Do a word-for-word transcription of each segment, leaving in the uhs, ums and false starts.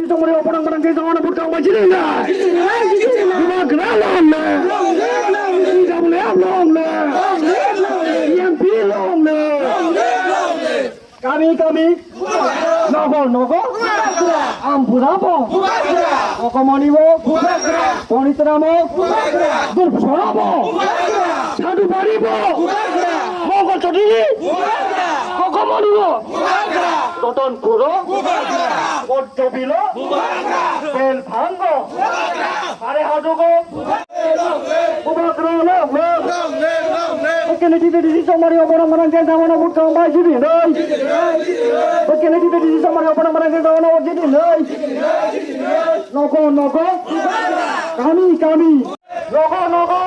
Tongmani oporang barang ke tongmani bukang bajiri na. Bubagra long live. T W F long live. M P long live. Kami kami. Nogo nogo. Ampura bo. Kokomoni bo. Ponitramo. Durpsora bo. Sadubari bo. Mongol Chodri. Kokomoni bo. Rotonpuro. Kottobilo. Belphango. Are hadugo. Bubagra long live. Ekene tipe disi somari oborang manang jeng tangmano butkang bai jidi nai. Ekene tipe disi somari oborang manang jeng tangmano jidi nai. Nogo nogo. Kami kami. Nogo nogo.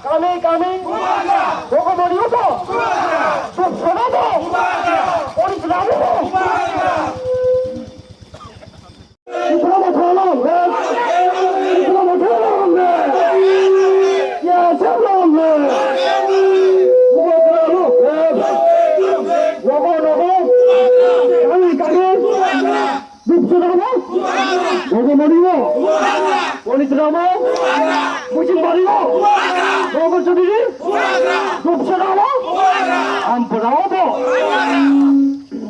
Kami kami. Nogo mori uto. Suk sono bo. Ori selamu bo. Ibrahim Thalong, Ibrahim Thalong, ya Thalong, Bubagra long live. Nogo nogo. Kami kami. Dupsora mo. Nogo mori mo. Police ramo. Musim bari mo. Nogo Chodri. Dupsora mo. Ampura mo.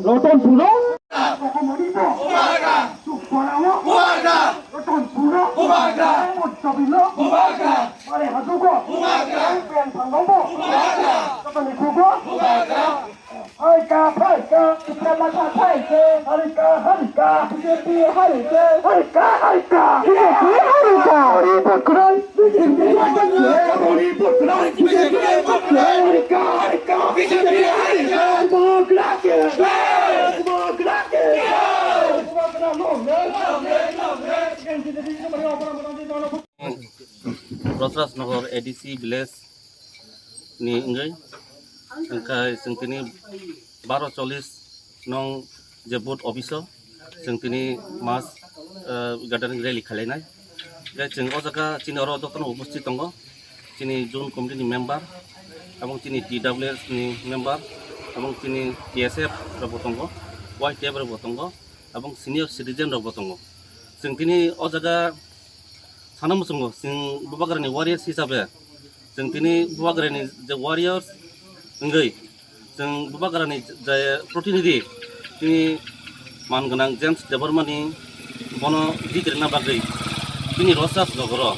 Rotonpuro. Kokomoni bo. Bubagra. Sukpara bo. Bubagra. Rotonpuro. Bubagra. Kottobilo. Bubagra. Mare hadugo. Bubagra. Belphango bo. Bubagra. Kokomoni bo. Bubagra. Harika, harika. Harika, harika. B J P harika. Harika, harika. B J P harika. Ori bakrai. B J P harika. Ori bakrai. B J P harika. Harika, harika. B J P harika. Bubagra ke. Bubagra ke. Bubagra long live. Rosraj Nagar A D C village ni wngwi, wngkha chwng tini baro chollish nong je booth office o chwng tini mass, eh, gathering rally khailainai. Hwnkhe chwng o jaga chini oro jotono upasthit tongo, chini zone committee ni member, abong chini T W S ni member, abong chini T S F rok bo tongo, Y T F rok bo tongo, abong senior citizen rok bo tongo. Chwng tini o jaga sana muchungo, chwng Bubagrani warriors hisabe, chwng tini Bubagrani je warriors wngwi, chwng Bubagrani je protinidhi, tini man gwnang James Debbarmani bono jitirna bagwi, tini Rosraj Nogoro,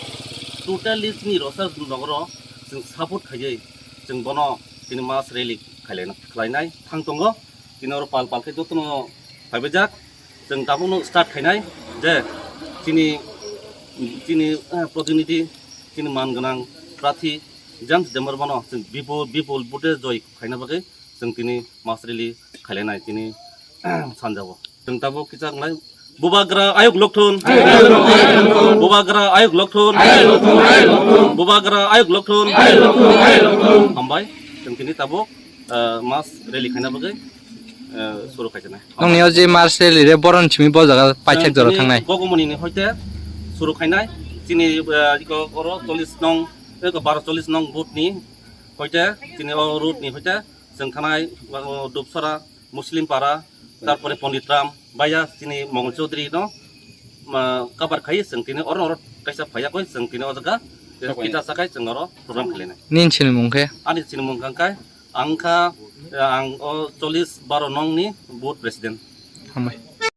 totally tini Rosraj Nogoro chwng support khaiwi, chwng bono tini mass rally khailai-, khlainai thang tongo. Tini oro pal pal khe jotono phaibajak. Chwng tabukno start khainai je chini, chini, eh, protinidhi, chini man gwnang prathi James Debbarmano chwng bipul, bipul vote joi khaina bagwi chwng tini mass rally khailainai tini sanjao. Chwng tabuk kisa wngnai, Bubagra ayuk lokthun. Bubagra ayuk lokthun. Bubagra ayuk lokthun. Hambai, chwng tini tabuk, eh, mass rally khaina bagwi, eh, suru khaijana. Nongni o je mass rally re boron simi bo jaga paithak jora thangnai. Gogomoni ni hoite suru khainai, chini, eh, iko oro chollish nong, eko baro chollish nong booth ni hoite, chini o road ni hoite, chwng thanai, o Dupsora, Muslim Para, tarpore Pondit Ram, baya chini Mongol Chaudhary no, ma, cover khai, chwng tini oro oro kaisa phaiya koi, chwng tini o jaga, kita sakai chwng oro program khainai. Nini sinimung khe? Ani sinimung kangkai, Ang kha, eh, ang o chollish baro nong ni booth president. Hambai.